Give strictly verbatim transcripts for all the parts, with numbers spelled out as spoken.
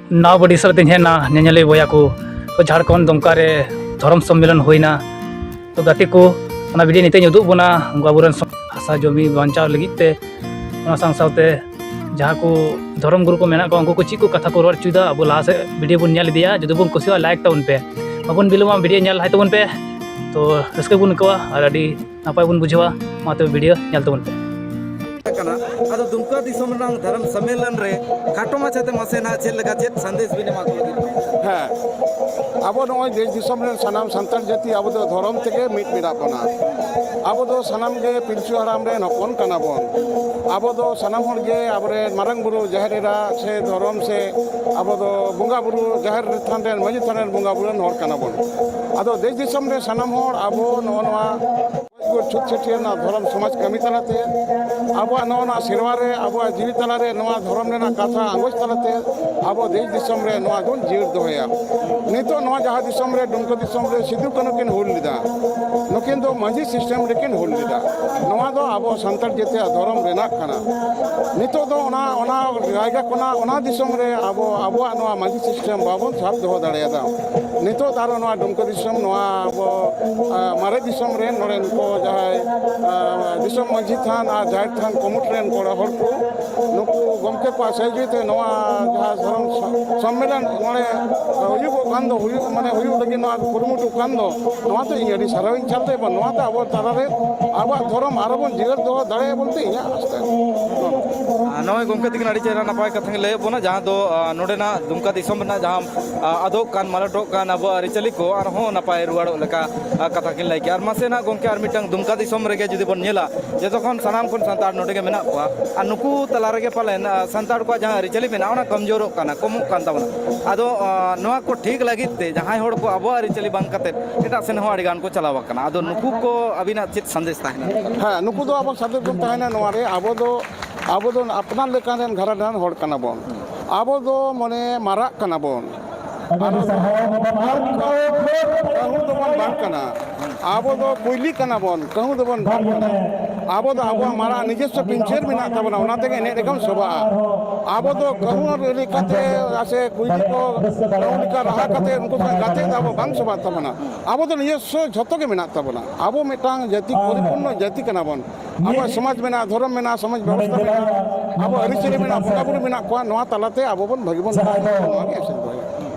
ᱱᱟᱣᱟ ᱵᱚᱰᱤ ᱥᱟᱞᱟᱜ ᱛᱤᱧ ᱦᱮᱡ ᱮᱱᱟ ᱧᱮᱧᱮᱞᱤᱭᱟᱹ ᱵᱚᱭᱦᱟ ᱠᱚ᱾ ᱛᱚ, ᱡᱷᱟᱲᱠᱷᱚᱸᱰ ᱫᱩᱢᱠᱟ ᱨᱮ ᱫᱷᱚᱨᱚᱢ ᱥᱚᱢᱢᱮᱞᱚᱱ ᱦᱩᱭᱱᱟ᱾ ᱛᱚ, ᱜᱟᱛᱮ ᱠᱚ, ᱚᱱᱟ ᱵᱷᱤᱰᱤᱭᱳ ᱱᱤᱛᱚᱜ ᱤᱧ ᱩᱫᱩᱜ ᱵᱚᱱᱟ, ᱩᱱᱠᱩ ᱟᱵᱚᱨᱮᱱ ᱥᱚ-, ᱦᱟᱥᱟ ᱡᱚᱢᱤ ᱵᱟᱧᱪᱟᱣ ᱞᱟᱹᱜᱤᱫ ᱛᱮ, ᱚᱱᱟ ᱥᱟᱶ ᱥᱟᱶᱛᱮ ᱡᱟᱦᱟᱸ ᱠᱚ ᱫᱷᱚᱨᱚᱢ ᱜᱩᱨᱩ ᱠᱚ ᱢᱮᱱᱟᱜ ᱠᱚᱣᱟ, ᱩᱱᱠᱩ ᱠᱚ ᱪᱮᱫ ᱠᱚ ᱠᱟᱛᱷᱟ ᱠᱚ ᱨᱚᱲ ᱦᱚᱪᱚᱭᱮᱫᱟ, ᱟᱵᱚ ᱞᱟᱦᱟ ᱥᱮᱫ ᱵᱷᱤᱰᱤᱭᱳ ᱵᱚᱱ ᱧᱮᱞ ᱤᱫᱤᱭᱟ᱾ ᱡᱩᱫᱤ ᱵᱚᱱ ᱠᱩᱥᱤᱭᱟᱜᱼᱟ, ᱞᱟᱭᱤᱠ ᱛᱟᱵᱚᱱ ᱯᱮ, ᱵᱟᱵᱚᱱ ᱵᱤᱞᱚᱢᱟ, ᱵᱷᱤᱰᱤᱭᱳ ᱧᱮᱞ ᱞᱟᱦᱟᱭ ᱛᱟᱵᱚᱱ ᱯᱮ᱾ ᱛᱚ, ᱨᱟᱹᱥᱠᱟᱹ ᱵᱚᱱ ᱟᱹᱭᱠᱟᱹᱣᱟ ᱟᱨ ᱟᱹᱰᱤ ᱱᱟᱯᱟᱭ ᱵᱚᱱ ᱵᱩᱡᱷᱟᱹᱣᱟ᱾ ᱢᱟ ᱛᱚᱵᱮ ᱵᱷᱤᱰᱤᱭᱳ ᱧᱮᱞ ᱛᱟᱵᱚᱱ ᱯᱮ᱾ ᱠᱟᱱᱟ᱾ ᱟᱫᱚ ᱫᱩᱢᱠᱟ ᱫᱤᱥᱚᱢ ᱨᱮᱱᱟᱜ ᱫᱷᱚᱨᱚᱢ ᱥᱚᱢᱢᱮᱞᱚᱱ ᱨᱮ ᱠᱷᱟᱴᱚ ᱢᱟᱪᱷᱟᱛᱮ ᱢᱟᱥᱮ ᱱᱟᱜ ᱪᱮᱫ ᱞᱮᱠᱟ, ᱪᱮᱫ ᱥᱟᱸᱫᱮᱥ ᱵᱤᱱ ᱮᱢᱟ ᱠᱚ ᱞᱟᱹᱜᱤᱫ? ᱦᱮᱸ, ᱟᱵᱚ ᱱᱚᱜᱼᱚᱭ ᱫᱮᱥ ᱫᱤᱥᱚᱢ ᱨᱮᱱ ᱥᱟᱱᱟᱢ ᱥᱟᱱᱛᱟᱲ ᱡᱟᱹᱛᱤ, ᱟᱵᱚ ᱫᱚ ᱫᱷᱚᱨᱚᱢ ᱛᱮᱜᱮ ᱢᱤᱫ ᱢᱮᱱᱟᱜ ᱵᱚᱱᱟ᱾ ᱟᱵᱚ ᱫᱚ ᱥᱟᱱᱟᱢ ᱜᱮ ᱯᱤᱞᱪᱩ ᱦᱟᱲᱟᱢ ᱨᱮᱱ ᱦᱚᱯᱚᱱ ᱠᱟᱱᱟ ᱵᱚᱱ᱾ ᱟᱵᱚ ᱫᱚ ᱥᱟᱱᱟᱢ ᱦᱚᱲ ᱜᱮ ᱟᱵᱚᱨᱮᱱ ᱢᱟᱨᱟᱝ ᱵᱩᱨᱩ, ᱡᱟᱦᱮᱨ ᱮᱨᱟ ᱥᱮ ᱫᱷᱚᱨᱚᱢ ᱥᱮ ᱟᱵᱚ ᱫᱚ ᱵᱚᱸᱜᱟ ᱵᱩᱨᱩ, ᱡᱟᱦᱮᱨ ᱛᱷᱟᱱ ᱨᱮᱱ, ᱢᱟᱹᱡᱷᱤ ᱛᱷᱟᱱ ᱨᱮᱱ ᱵᱚᱸᱜᱟ ᱵᱩᱨᱩ ᱨᱮᱱ ᱦᱚᱲ ᱠᱟᱱᱟ ᱵᱚᱱ᱾ ᱟᱫᱚ ᱫᱮᱥ ᱫᱤᱥᱚᱢ ᱨᱮ ᱥᱟᱱᱟᱢ ᱦᱚᱲ ᱟᱵᱚ ᱱᱚᱜᱼᱚ ᱱᱚᱣᱟ ᱪᱷᱩᱛ ᱪᱷᱟᱹᱴᱭᱟᱹᱨ ᱨᱮᱱᱟᱜ ᱫᱷᱚᱨᱚᱢ ᱥᱚᱢᱟᱡᱽ ᱠᱟᱹᱢᱤ ᱛᱟᱞᱟᱛᱮ, ᱟᱵᱚᱣᱟᱜ ᱱᱚᱜᱼᱚ ᱱᱚᱣᱟ ᱥᱮᱨᱣᱟ ᱨᱮ, ᱟᱵᱚᱣᱟᱜ ᱡᱤᱣᱤ ᱛᱟᱞᱟᱨᱮ ᱱᱚᱣᱟ ᱫᱷᱚᱨᱚᱢ ᱨᱮᱱᱟᱜ ᱠᱟᱛᱷᱟ ᱟᱸᱜᱚᱪ ᱛᱟᱞᱟᱛᱮ ᱟᱵᱚ ᱫᱮᱥ ᱫᱤᱥᱚᱢ ᱨᱮ ᱱᱚᱣᱟ ᱵᱚᱱ ᱡᱤᱭᱟᱹᱲ ᱫᱚᱦᱚᱭᱟ᱾ ᱱᱤᱛᱚᱜ ᱱᱚᱣᱟ ᱡᱟᱦᱟᱸ ᱫᱤᱥᱚᱢ ᱨᱮ, ᱰᱩᱢᱠᱟᱹ ᱫᱤᱥᱚᱢ ᱨᱮ ᱥᱤᱫᱩ ᱠᱟᱹᱱᱦᱩ ᱠᱤᱱ ᱦᱩᱞ ᱞᱮᱫᱟ, ᱱᱩᱠᱤᱱ ᱫᱚ ᱢᱟᱹᱡᱷᱤ ᱥᱤᱥᱴᱮᱢ ᱨᱮᱠᱤᱱ ᱦᱩᱞ ᱞᱮᱫᱟ᱾ ᱱᱚᱣᱟ ᱫᱚ ᱟᱵᱚ ᱥᱟᱱᱛᱟᱲ ᱡᱟᱹᱛᱤᱭᱟᱜ ᱫᱷᱚᱨᱚᱢ ᱨᱮᱱᱟᱜ ᱠᱟᱱᱟ᱾ ᱱᱤᱛᱚᱜ ᱫᱚ ᱚᱱᱟ, ᱚᱱᱟ ᱡᱟᱭᱜᱟ ᱠᱷᱚᱱᱟᱜ, ᱚᱱᱟ ᱫᱤᱥᱚᱢ ᱨᱮ ᱟᱵᱚ, ᱟᱵᱚᱣᱟᱜ ᱱᱚᱣᱟ ᱢᱟᱹᱡᱷᱤ ᱥᱤᱥᱴᱮᱢ ᱵᱟᱵᱚᱱ ᱥᱟᱵ ᱫᱚᱦᱚ ᱫᱟᱲᱮᱭᱟᱫᱟ᱾ ᱱᱤᱛᱚᱜ ᱫᱚ ᱟᱨᱚ ᱱᱚᱣᱟ ᱰᱩᱢᱠᱟᱹ ᱫᱤᱥᱚᱢ, ᱱᱚᱣᱟ ᱟᱵᱚ, ᱟ, ᱢᱟᱨᱮ ᱫᱤᱥᱚᱢ ᱨᱮᱱ ᱱᱚᱰᱮᱱ ᱠᱚ ᱡᱟᱦᱟᱸᱭ, ᱟ, ᱫᱤᱥᱚᱢ ᱢᱟᱹᱡᱷᱤ ᱛᱷᱟᱱ ᱟᱨ ᱡᱟᱦᱮᱨ ᱛᱷᱟᱱ ᱠᱚᱢᱤᱴᱤ ᱨᱮᱱ ᱠᱚᱲᱟ ᱦᱚᱲ ᱠᱚ, ᱱᱩᱠᱩ ᱜᱚᱢᱠᱮ ᱠᱚᱣᱟᱜ ᱥᱟᱹᱦᱤᱡᱩᱦᱤ ᱛᱮ ᱱᱚᱣᱟ ᱡᱟᱦᱟᱸ ᱫᱷᱚᱨᱚᱢ ᱥᱚ-, ᱥᱚᱢᱢᱮᱞᱚᱱ ᱱᱚᱰᱮ ᱦᱩᱭᱩᱜᱚᱜ ᱠᱟᱱ ᱫᱚ, ᱦᱩᱭᱩᱜ, ᱢᱟᱱᱮ ᱦᱩᱭᱩᱜ ᱞᱟᱹᱜᱤᱫ ᱱᱚᱣᱟ ᱠᱩᱨᱩᱢᱩᱴᱩ ᱠᱟᱱ ᱫᱚ, ᱱᱚᱣᱟ ᱫᱚ ᱤᱧ ᱟᱹᱰᱤ ᱥᱟᱨᱦᱟᱣᱤᱧ ᱪᱟᱞ ᱮᱫᱟ᱾ ᱱᱚᱣᱟ ᱛᱮ ᱟᱵᱚ ᱛᱟᱞᱟᱨᱮ ᱟᱵᱚᱣᱟᱜ ᱫᱷᱚᱨᱚᱢ ᱟᱨᱚ ᱵᱚᱱ ᱡᱤᱭᱟᱹᱲ ᱫᱚᱦᱚ ᱫᱟᱲᱮᱭᱟᱜᱼᱟ ᱵᱚᱞᱛᱮ ᱤᱧᱟᱹᱜ ᱟᱥ ᱛᱟᱦᱮᱱᱟ᱾ ᱟᱨ ᱱᱚᱜᱼᱚᱭ ᱜᱚᱢᱠᱮ ᱛᱤᱠᱤᱱ ᱟᱹᱰᱤ ᱪᱮᱦᱨᱟ ᱱᱟᱯᱟᱭ ᱠᱟᱛᱷᱟ ᱠᱤᱱ ᱞᱟᱹᱭᱟᱫ ᱵᱚᱱᱟ, ᱡᱟᱦᱟᱸ ᱫᱚ, ᱟ, ᱱᱚᱰᱮᱱᱟᱜ ᱫᱩᱢᱠᱟ ᱫᱤᱥᱚᱢ ᱨᱮᱱᱟᱜ ᱡᱟᱦᱟᱸ, ᱟ, ᱟᱫᱚᱜ ᱠᱟᱱ, ᱢᱟᱞᱚᱴᱚᱜ ᱠᱟᱱ ᱟᱵᱚᱣᱟᱜ ᱟᱹᱨᱤᱪᱟᱹᱞᱤ ᱠᱚ ᱟᱨᱦᱚᱸ ᱱᱟᱯᱟᱭ ᱨᱩᱣᱟᱹᱲᱚᱜ ᱞᱮᱠᱟ, ᱟ, ᱠᱟᱛᱷᱟ ᱠᱤᱱ ᱞᱟᱹᱭ ᱠᱮᱜᱼᱟ᱾ ᱟᱨ ᱢᱟᱥᱮ ᱱᱟᱜ ᱜᱚᱢᱠᱮ, ᱟᱨ ᱢᱤᱫᱴᱟᱝ ᱫᱩᱢᱠᱟ ᱫᱤᱥᱚᱢ ᱨᱮᱜᱮ ᱡᱩᱫᱤ ᱵᱚᱱ ᱧᱮᱞᱟ, ᱡᱚᱛᱚ ᱠᱷᱚᱱ ᱥᱟᱱᱟᱢ ᱠᱷᱚᱱ ᱥᱟᱱᱛᱟᱲ ᱱᱚᱰᱮ ᱜᱮ ᱢᱮᱱᱟᱜ ᱠᱚᱣᱟ, ᱟᱨ ᱱᱩᱠᱩ ᱛᱟᱞᱟ ᱨᱮᱜᱮ ᱯᱟᱞᱮᱱ, ᱟ, ᱥᱟᱱᱛᱟᱲ ᱠᱚᱣᱟᱜ ᱡᱟᱦᱟᱸ ᱟᱹᱨᱤᱪᱟᱹᱞᱤ ᱢᱮᱱᱟᱜᱼᱟ, ᱚᱱᱟ ᱠᱚᱢᱡᱳᱨᱚᱜ ᱠᱟᱱᱟ, ᱠᱚᱢᱚᱜ ᱠᱟᱱ ᱛᱟᱵᱚᱱᱟ᱾ ᱟᱫᱚ, ᱟ, ᱱᱚᱣᱟ ᱠᱚ ᱴᱷᱤᱠ ᱞᱟᱹᱜᱤᱫ ᱛᱮ ᱡᱟᱦᱟᱸᱭ ᱦᱚᱲ ᱠᱚ ᱟᱵᱚᱣᱟᱜ ᱟᱹᱨᱤᱪᱟᱹᱞᱤ ᱵᱟᱝ ᱠᱟᱛᱮᱫ ᱮᱴᱟᱜ ᱥᱮᱱ ᱦᱚᱸ ᱟᱹᱰᱤ ᱜᱟᱱ ᱠᱚ ᱪᱟᱞᱟᱣ ᱟᱠᱟᱱᱟ, ᱟᱫᱚ ᱱᱩᱠᱩ ᱠᱚ ᱟᱹᱵᱤᱱᱟᱜ ᱪᱮᱫ ᱥᱟᱸᱫᱮᱥ ᱛᱟᱦᱮᱱᱟ? ᱦᱮᱸ, ᱱᱩᱠᱩ ᱫᱚ ᱟᱵᱚ ᱥᱟᱫᱷᱮ ᱵᱚᱱ ᱛᱟᱦᱮᱱᱟ ᱱᱚᱣᱟ ᱨᱮ᱾ ᱟᱵᱚ ᱫᱚ, ᱟᱵᱚ ᱫᱚ ᱟᱯᱱᱟᱨ ᱞᱮᱠᱟᱱ ᱨᱮᱱ ᱜᱷᱟᱨᱚᱸᱡᱽ ᱨᱮᱱ ᱦᱚᱲ ᱠᱟᱱᱟ ᱵᱚᱱ᱾ ᱟᱵᱚ ᱫᱚ ᱢᱟᱱᱮ ᱢᱟᱨᱟᱜ ᱠᱟᱱᱟ ᱵᱚᱱ᱾ ᱟᱹᱰᱤ ᱥᱟᱨᱦᱟᱣ ᱵᱟᱵᱟ᱾ ᱠᱟᱹᱦᱩ ᱫᱚᱵᱚᱱ ᱵᱟᱝ ᱠᱟᱱᱟ᱾ ᱟᱵᱚ ᱫᱚ ᱠᱩᱭᱞᱤ ᱠᱟᱱᱟ ᱵᱚᱱ, ᱠᱟᱹᱦᱩ ᱫᱚᱵᱚᱱ ᱵᱟᱝ ᱠᱟᱱᱟ᱾ ᱟᱵᱚ ᱫᱚ ᱟᱵᱚᱣᱟᱜ ᱢᱟᱨᱟᱝ ᱱᱤᱡᱚᱥᱥᱚ ᱯᱤᱧᱪᱟᱹᱨ ᱢᱮᱱᱟᱜ ᱛᱟᱵᱚᱱᱟ, ᱚᱱᱟ ᱛᱮᱜᱮ ᱮᱱᱮᱡ ᱞᱮᱠᱷᱟᱱ ᱥᱚᱵᱷᱟᱜᱼᱟ᱾ ᱟᱵᱚ ᱫᱚ ᱠᱟᱹᱦᱩ ᱞᱮᱠᱟᱛᱮ ᱥᱮ ᱠᱩᱭᱞᱤ ᱠᱚ ᱠᱟᱹᱦᱩ ᱞᱮᱠᱟ ᱨᱟᱦᱟ ᱠᱟᱛᱮ ᱩᱱᱠᱩ ᱥᱟᱶ ᱜᱟᱛᱮ ᱫᱚ ᱟᱵᱚ ᱵᱟᱝ ᱥᱚᱵᱷᱟᱜ ᱛᱟᱵᱚᱱᱟ᱾ ᱟᱵᱚ ᱫᱚ ᱱᱤᱡᱚᱥᱥᱚ ᱡᱷᱚᱛᱚ ᱜᱮ ᱢᱮᱱᱟᱜ ᱛᱟᱵᱚᱱᱟ᱾ ᱟᱵᱚ ᱢᱤᱫᱴᱟᱝ ᱡᱟᱹᱛᱤ, ᱯᱚᱨᱤᱯᱩᱨᱱᱚ ᱡᱟᱹᱛᱤ ᱠᱟᱱᱟ ᱵᱚᱱ᱾ ᱟᱵᱚᱣᱟᱜ ᱥᱚᱢᱟᱡᱽ ᱢᱮᱱᱟᱜᱼᱟ, ᱫᱷᱚᱨᱚᱢ ᱢᱮᱱᱟᱜᱼᱟ, ᱥᱚᱢᱟᱡᱽ ᱵᱮᱵᱚᱥᱛᱷᱟ ᱢᱮᱱᱟᱜᱼᱟ, ᱟᱵᱚ ᱟᱹᱨᱤᱪᱟᱹᱞᱤ ᱢᱮᱱᱟᱜᱼᱟ, ᱵᱚᱸᱜᱟ ᱵᱩᱨᱩ ᱢᱮᱱᱟᱜ ᱠᱚᱣᱟ, ᱱᱚᱣᱟ ᱛᱟᱞᱟᱛᱮ ᱟᱵᱚ ᱵᱚᱱ ᱵᱷᱟᱹᱜᱤ ᱵᱚᱱ ᱛᱟᱦᱮᱸ ᱫᱟᱲᱮᱭᱟᱜᱼᱟ, ᱱᱚᱣᱟ ᱜᱮ ᱟᱥᱤᱥ ᱫᱚᱦᱚᱭᱟ᱾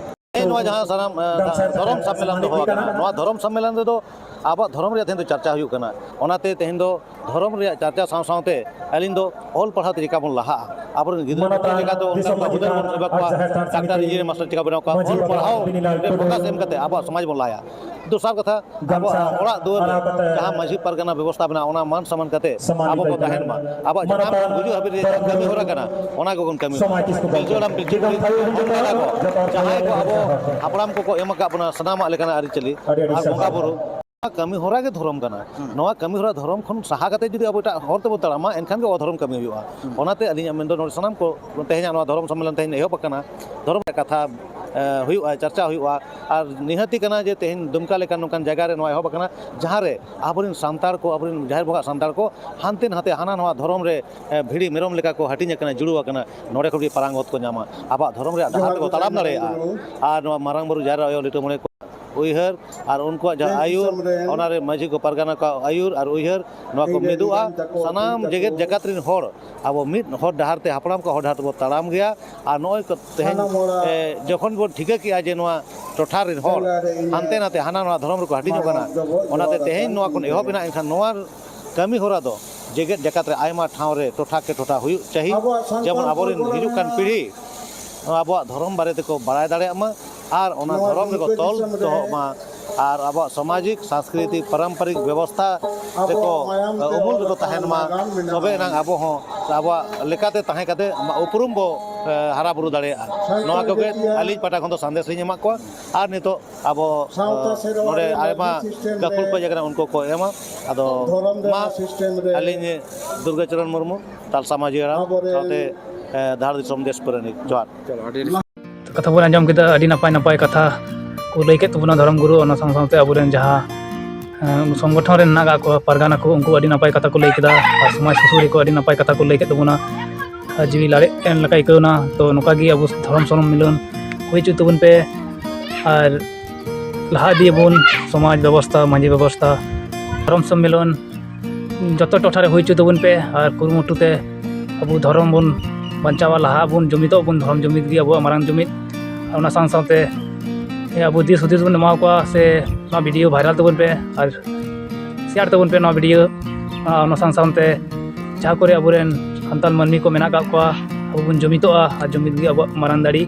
ᱛᱮᱦᱮᱧ ᱱᱚᱣᱟ ᱡᱟᱦᱟᱸ ᱥᱟᱱᱟᱢ, ᱮ, ᱫᱷᱚᱨᱚᱢ ᱥᱚᱢᱢᱮᱞᱚᱱ ᱫᱚᱦᱚ ᱟᱠᱟᱱᱟ, ᱱᱚᱣᱟ ᱫᱷᱚᱨᱚᱢ ᱥᱚᱢᱢᱮᱞᱚᱱ ᱨᱮᱫᱚ ᱟᱵᱚᱣᱟᱜ ᱫᱷᱚᱨᱚᱢ ᱨᱮᱭᱟᱜ ᱛᱮᱦᱮᱧ ᱫᱚ ᱪᱟᱨᱪᱟ ᱦᱩᱭᱩᱜ ᱠᱟᱱᱟ᱾ ᱚᱱᱟᱛᱮ ᱛᱮᱦᱮᱧ ᱫᱚ ᱫᱷᱚᱨᱚᱢ ᱨᱮᱭᱟᱜ ᱪᱟᱨᱪᱟ ᱥᱟᱶ ᱥᱟᱶᱛᱮ ᱟᱹᱞᱤᱧ ᱫᱚ ᱚᱞ ᱯᱟᱲᱦᱟᱣ ᱛᱮ ᱪᱮᱠᱟ ᱵᱚᱱ ᱞᱟᱦᱟᱜᱼᱟ, ᱟᱵᱚᱨᱮᱱ ᱜᱤᱫᱽᱨᱟᱹ ᱯᱤᱫᱽᱨᱟᱹ ᱪᱮᱠᱟ ᱛᱮ ᱚᱱᱠᱟ ᱵᱚᱱ ᱦᱩᱫᱟᱹᱨ ᱵᱚᱱ ᱮᱢᱟ ᱠᱚᱣᱟ, ᱰᱟᱠᱛᱟᱨ, ᱤᱧᱡᱤᱱᱤᱭᱟᱨ, ᱢᱟᱥᱴᱟᱨ ᱪᱮᱠᱟ ᱵᱮᱱᱟᱣ ᱠᱚᱣᱟ, ᱚᱞ ᱯᱟᱲᱦᱟᱣ ᱨᱮ ᱯᱷᱳᱠᱟᱥ ᱮᱢ ᱠᱟᱛᱮ ᱟᱵᱚᱣᱟᱜ ᱥᱚᱢᱟᱡᱽ ᱵᱚᱱ ᱞᱟᱦᱟᱭᱟ᱾ ᱫᱚᱥᱟᱨ ᱠᱟᱛᱷᱟ, ᱟᱵᱚᱣᱟᱜ ᱚᱲᱟᱜ ᱫᱩᱣᱟᱹᱨ ᱨᱮ ᱡᱟᱦᱟᱸ ᱢᱟᱹᱡᱷᱤ ᱯᱟᱨᱜᱟᱱᱟ ᱵᱮᱵᱚᱥᱛᱷᱟ ᱢᱮᱱᱟᱜᱼᱟ, ᱚᱱᱟ ᱢᱟᱱ ᱥᱚᱱᱢᱟᱱ ᱠᱟᱛᱮ ᱟᱵᱚ ᱵᱚ ᱛᱟᱦᱮᱱ ᱢᱟ᱾ ᱟᱵᱚᱣᱟᱜ ᱡᱟᱦᱟᱸ ᱜᱩᱡᱩᱜ ᱦᱟᱹᱵᱤᱡ ᱨᱮ ᱡᱟᱦᱟᱸ ᱠᱟᱹᱢᱤ ᱦᱚᱨᱟ ᱠᱟᱱᱟ, ᱚᱱᱟ ᱜᱮᱵᱚᱱ ᱠᱟᱹᱢᱤ ᱢᱟ᱾ ᱯᱤᱞᱪᱩ ᱦᱟᱲᱟᱢ, ᱯᱤᱞᱪᱩ ᱵᱩᱲᱦᱤ ᱦᱚᱯᱚᱱ ᱮᱨᱟ ᱠᱚ, ᱡᱟᱦᱟᱸᱭ ᱠᱚ ᱟᱵᱚ ᱦᱟᱯᱲᱟᱢ ᱠᱚᱠᱚ ᱮᱢ ᱟᱠᱟᱫ ᱵᱚᱱᱟ ᱥᱟᱱᱟᱢᱟᱜ ᱞᱮᱠᱟᱱᱟᱜ ᱟᱹᱨᱤᱪᱟᱹᱞᱤ ᱟᱨ ᱵᱚᱸᱜᱟ ᱵᱩᱨᱩ, ᱱᱚᱣᱟ ᱠᱟᱹᱢᱤ ᱦᱚᱨᱟ ᱜᱮ ᱫᱷᱚᱨᱚᱢ ᱠᱟᱱᱟ᱾ ᱱᱚᱣᱟ ᱠᱟᱹᱢᱤ ᱦᱚᱨᱟ ᱫᱷᱚᱨᱚᱢ ᱠᱷᱚᱱ ᱥᱟᱦᱟ ᱠᱟᱛᱮ ᱡᱩᱫᱤ ᱟᱵᱚ ᱮᱴᱟᱜ ᱦᱚᱨ ᱛᱮᱵᱚ ᱛᱟᱲᱟᱢᱟ, ᱮᱱᱠᱷᱟᱱ ᱜᱮ ᱚᱫᱷᱚᱨᱚᱢ ᱠᱟᱹᱢᱤ ᱦᱩᱭᱩᱜᱼᱟ᱾ ᱚᱱᱟᱛᱮ ᱟᱹᱞᱤᱧᱟᱜ ᱢᱮᱱ ᱫᱚ ᱱᱚᱰᱮ ᱥᱟᱱᱟᱢ ᱠᱚ ᱛᱮᱦᱮᱧᱟᱜ ᱱᱚᱣᱟ ᱫᱷᱚᱨᱚᱢ ᱥᱚᱢᱢᱮᱞᱚᱱ ᱛᱮᱦᱮᱧ ᱮᱦᱚᱵ ᱟᱠᱟᱱᱟ, ᱫᱷᱚᱨᱚᱢ ᱨᱮᱭᱟᱜ ᱠᱟᱛᱷᱟ, ᱮ, ᱦᱩᱭᱩᱜᱼᱟ, ᱪᱟᱨᱪᱟ ᱦᱩᱭᱩᱜᱼᱟ᱾ ᱟᱨ ᱱᱤᱦᱟᱹᱛᱤ ᱠᱟᱱᱟ ᱡᱮ ᱛᱮᱦᱮᱧ ᱫᱩᱢᱠᱟ ᱞᱮᱠᱟᱱ ᱱᱚᱝᱠᱟᱱ ᱡᱟᱭᱜᱟ ᱨᱮ ᱱᱚᱣᱟ ᱮᱦᱚᱵ ᱟᱠᱟᱱᱟ, ᱡᱟᱦᱟᱸ ᱨᱮ ᱟᱵᱚᱨᱮᱱ ᱥᱟᱱᱛᱟᱲ ᱠᱚ, ᱟᱵᱚᱨᱮᱱ ᱡᱟᱦᱮᱨ ᱵᱚᱸᱜᱟ ᱥᱟᱱᱛᱟᱲ ᱠᱚ ᱦᱟᱱᱛᱮ ᱱᱟᱛᱮ ᱦᱟᱱᱟ ᱱᱚᱣᱟ ᱫᱷᱚᱨᱚᱢ ᱨᱮ, ᱮ, ᱵᱷᱤᱲᱤ ᱢᱮᱨᱚᱢ ᱞᱮᱠᱟ ᱠᱚ ᱦᱟᱹᱴᱤᱧ ᱟᱠᱟᱱᱟ, ᱡᱩᱲᱩ ᱟᱠᱟᱱᱟ, ᱱᱚᱰᱮ ᱠᱷᱚᱱ ᱜᱮ ᱯᱟᱨᱟᱝᱜᱚᱛ ᱠᱚ ᱧᱟᱢᱟ, ᱟᱵᱚᱣᱟᱜ ᱫᱷᱚᱨᱚᱢ ᱨᱮᱭᱟᱜ ᱰᱟᱦᱟᱨ ᱛᱮᱠᱚ ᱛᱟᱲᱟᱢ ᱫᱟᱲᱮᱭᱟᱜᱼᱟ᱾ ᱟᱨ ᱱᱚᱣᱟ ᱢᱟᱨᱟᱝ ᱵᱩᱨᱩ, ᱡᱟᱦᱮᱨ ᱟᱭᱳ, ᱞᱤᱴᱟᱹ ᱢᱚᱬᱮ ᱠᱚ ᱩᱭᱦᱟᱹᱨ ᱟᱨ ᱩᱱᱠᱩᱣᱟᱜ ᱡᱟᱦᱟᱸ ᱟᱹᱭᱩᱨ, ᱚᱱᱟᱨᱮ ᱢᱟᱹᱡᱷᱤ ᱠᱚ ᱯᱟᱨᱜᱟᱱᱟ ᱠᱚᱣᱟᱜ ᱟᱹᱭᱩᱨ ᱟᱨ ᱩᱭᱦᱟᱹᱨ, ᱱᱚᱣᱟ ᱠᱚ ᱢᱤᱫᱚᱜᱼᱟ᱾ ᱥᱟᱱᱟᱢ ᱡᱮᱜᱮᱛ ᱡᱟᱠᱟᱛ ᱨᱮᱱ ᱦᱚᱲ ᱟᱵᱚ ᱢᱤᱫ ᱦᱚᱨ ᱰᱟᱦᱟᱨ ᱛᱮ, ᱦᱟᱯᱲᱟᱢ ᱠᱚᱣᱟᱜ ᱦᱚᱨ ᱰᱟᱦᱟᱨ ᱛᱮᱵᱚ ᱛᱟᱲᱟᱢ ᱜᱮᱭᱟ᱾ ᱟᱨ ᱱᱚᱜᱼᱚᱭ ᱠᱚ ᱛᱮᱦᱮᱧ, ᱮ, ᱡᱚᱠᱷᱚᱱ ᱵᱚᱱ ᱴᱷᱤᱠᱟᱹ ᱠᱮᱜᱼᱟ ᱡᱮ ᱱᱚᱣᱟ ᱴᱚᱴᱷᱟ ᱨᱮᱱ ᱦᱚᱲ ᱦᱟᱱᱛᱮ ᱱᱟᱛᱮ ᱦᱟᱱᱟ ᱱᱚᱣᱟ ᱫᱷᱚᱨᱚᱢ ᱨᱮᱠᱚ ᱦᱟᱹᱴᱤᱧᱚᱜ ᱠᱟᱱᱟ, ᱚᱱᱟᱛᱮ ᱛᱮᱦᱮᱧ ᱱᱚᱣᱟ ᱠᱷᱚᱱ ᱮᱦᱚᱵ ᱮᱱᱟ, ᱮᱱᱠᱷᱟᱱ ᱱᱚᱣᱟ ᱠᱟᱹᱢᱤ ᱦᱚᱨᱟ ᱫᱚ ᱡᱮᱜᱮᱛ ᱡᱟᱠᱟᱛ ᱨᱮ ᱟᱭᱢᱟ ᱴᱷᱟᱶ ᱨᱮ, ᱴᱚᱴᱷᱟ ᱠᱮ ᱴᱚᱴᱷᱟ ᱦᱩᱭᱩᱜ ᱪᱟᱹᱦᱤ, ᱡᱮᱢᱚᱱ ᱟᱵᱚᱨᱮᱱ ᱦᱤᱡᱩᱜ ᱠᱟᱱ ᱯᱤᱲᱦᱤ ᱟᱵᱚᱣᱟᱜ ᱫᱷᱚᱨᱚᱢ ᱵᱟᱨᱮ ᱛᱮᱠᱚ ᱵᱟᱲᱟᱭ ᱫᱟᱲᱮᱭᱟᱜ ᱢᱟ ᱟᱨ ᱚᱱᱟ ᱫᱷᱚᱨᱚᱢ ᱨᱮᱠᱚ ᱛᱚᱞ ᱫᱚᱦᱚᱜ ᱢᱟ ᱟᱨ ᱟᱵᱚᱣᱟᱜ ᱥᱟᱢᱟᱡᱤᱠ, ᱥᱟᱝᱥᱠᱨᱤᱛᱤᱠ, ᱯᱟᱨᱟᱢᱯᱟᱨᱤᱠ ᱵᱮᱵᱚᱥᱛᱷᱟ ᱨᱮᱠᱚ ᱩᱢᱩᱞ ᱨᱮᱠᱚ ᱛᱟᱦᱮᱱ ᱢᱟ, ᱛᱚᱵᱮ ᱮᱱᱟᱝ ᱟᱵᱚ ᱦᱚᱸ ᱟᱵᱚᱣᱟᱜ ᱞᱮᱠᱟᱛᱮ ᱛᱟᱦᱮᱸ ᱠᱟᱛᱮ ᱩᱯᱨᱩᱢ ᱵᱚ, ᱮ, ᱦᱟᱨᱟ ᱵᱩᱨᱩ ᱫᱟᱲᱮᱭᱟᱜᱼᱟ᱾ ᱱᱚᱣᱟ ᱠᱚᱜᱮ ᱟᱹᱞᱤᱧ ᱯᱟᱦᱴᱟ ᱠᱷᱚᱱ ᱫᱚ ᱥᱟᱸᱫᱮᱥ ᱞᱤᱧ ᱮᱢᱟᱜ ᱠᱚᱣᱟ᱾ ᱟᱨ ᱱᱤᱛᱚᱜ ᱟᱵᱚ, ᱮ, ᱱᱚᱰᱮ ᱟᱭᱢᱟ ᱜᱟᱹᱠᱷᱩᱲ ᱠᱚ ᱦᱮᱡ ᱟᱠᱟᱱᱟ, ᱩᱱᱠᱩ ᱠᱚ ᱮᱢᱟ᱾ ᱟᱫᱚ ᱢᱟ ᱟᱹᱞᱤᱧ ᱫᱩᱨᱜᱟᱪᱚᱨᱚᱱ ᱢᱩᱨᱢᱩ, ᱛᱟᱞᱥᱟ ᱢᱟᱹᱡᱷᱤ ᱦᱟᱲᱟᱢ ᱥᱟᱶᱛᱮ, ᱮ, ᱫᱷᱟᱲ ᱫᱤᱥᱚᱢ ᱫᱮᱥ ᱯᱟᱨᱟᱱᱤᱠ, ᱡᱚᱦᱟᱨ᱾ ᱠᱟᱛᱷᱟ ᱵᱚᱱ ᱟᱸᱡᱚᱢ ᱠᱮᱫᱟ, ᱟᱹᱰᱤ ᱱᱟᱯᱟᱭ ᱱᱟᱯᱟᱭ ᱠᱟᱛᱷᱟ ᱠᱚ ᱞᱟᱹᱭ ᱠᱮᱫ ᱛᱟᱵᱚᱱᱟ ᱫᱷᱚᱨᱚᱢ ᱜᱩᱨᱩ, ᱚᱱᱟ ᱥᱟᱶ ᱥᱟᱶᱛᱮ ᱟᱵᱚᱨᱮᱱ ᱡᱟᱦᱟᱸ ᱥᱚᱝᱜᱚᱴᱷᱚᱱ ᱨᱮ ᱢᱮᱱᱟᱜ ᱟᱠᱟᱫ ᱠᱚᱣᱟ, ᱯᱟᱨᱜᱟᱱᱟ ᱠᱚ, ᱩᱱᱠᱩ ᱟᱹᱰᱤ ᱱᱟᱯᱟᱭ ᱠᱟᱛᱷᱟ ᱠᱚ ᱞᱟᱹᱭ ᱠᱮᱫᱟ ᱟᱨ ᱥᱚᱢᱟᱡᱽ ᱥᱩᱥᱟᱹᱨᱤᱭᱟᱹ ᱠᱚ ᱟᱹᱰᱤ ᱱᱟᱯᱟᱭ ᱠᱟᱛᱷᱟ ᱠᱚ ᱞᱟᱹᱭ ᱠᱮᱫ ᱛᱟᱵᱚᱱᱟ᱾ ᱟᱨ ᱡᱤᱣᱤ ᱞᱟᱲᱮᱡ ᱮᱱ ᱞᱮᱠᱟ ᱟᱹᱭᱠᱟᱹᱣ ᱮᱱᱟ᱾ ᱛᱚ ᱱᱚᱝᱠᱟ ᱜᱮ ᱟᱵᱚ ᱫᱷᱚᱨᱚᱢ ᱥᱚᱨᱚᱢ ᱢᱤᱞᱚᱱ ᱦᱩᱭ ᱦᱚᱪᱚᱭ ᱛᱟᱵᱚᱱ ᱯᱮ ᱟᱨ ᱞᱟᱦᱟ ᱤᱫᱤᱭᱟᱵᱚᱱ ᱥᱚᱢᱟᱡᱽ ᱵᱮᱵᱚᱥᱛᱷᱟ, ᱢᱟᱹᱡᱷᱤ ᱵᱮᱵᱚᱥᱛᱷᱟ, ᱫᱷᱚᱨᱚᱢ ᱥᱚᱢᱢᱮᱞᱚᱱ ᱡᱚᱛᱚ ᱴᱚᱴᱷᱟ ᱨᱮ ᱦᱩᱭ ᱦᱚᱪᱚᱭ ᱛᱟᱵᱚᱱ ᱯᱮ ᱟᱨ ᱠᱩᱨᱩᱢᱩᱴᱩ ᱛᱮ ᱟᱵᱚ ᱫᱷᱚᱨᱚᱢ ᱵᱚᱱ ᱵᱟᱧᱪᱟᱣᱟ, ᱞᱟᱦᱟᱜ ᱟᱵᱚᱱ, ᱡᱩᱢᱤᱫᱚᱜ ᱵᱚᱱ, ᱫᱷᱚᱨᱚᱢ ᱡᱩᱢᱤᱫ ᱜᱮ ᱟᱵᱚᱣᱟᱜ ᱢᱟᱨᱟᱝ ᱡᱩᱢᱤᱫ᱾ ᱟᱨ ᱚᱱᱟ ᱥᱟᱶ ᱥᱟᱶᱛᱮ ᱟᱵᱚ ᱫᱤᱥ ᱦᱩᱫᱤᱥ ᱵᱚᱱ ᱮᱢᱟ ᱠᱚᱣᱟ ᱥᱮ ᱱᱚᱣᱟ ᱵᱷᱤᱰᱤᱭᱳ ᱵᱷᱟᱭᱨᱟᱞ ᱛᱟᱵᱚᱱ ᱯᱮ ᱟᱨ ᱥᱮᱭᱟᱨ ᱛᱟᱵᱚᱱ ᱯᱮ ᱱᱚᱣᱟ ᱵᱷᱤᱰᱤᱭᱳ᱾ ᱟᱨ ᱚᱱᱟ ᱥᱟᱶ ᱥᱟᱶᱛᱮ ᱡᱟᱦᱟᱸ ᱠᱚᱨᱮ ᱟᱵᱚᱨᱮᱱ ᱥᱟᱱᱛᱟᱲ ᱢᱟᱹᱱᱢᱤ ᱠᱚ ᱢᱮᱱᱟᱜ ᱟᱠᱟᱫ ᱠᱚᱣᱟ, ᱟᱵᱚ ᱵᱚᱱ ᱡᱩᱢᱤᱫᱚᱜᱼᱟ ᱟᱨ ᱡᱩᱢᱤᱫ ᱜᱮ ᱟᱵᱚᱣᱟᱜ ᱢᱟᱨᱟᱝ ᱫᱟᱲᱮ᱾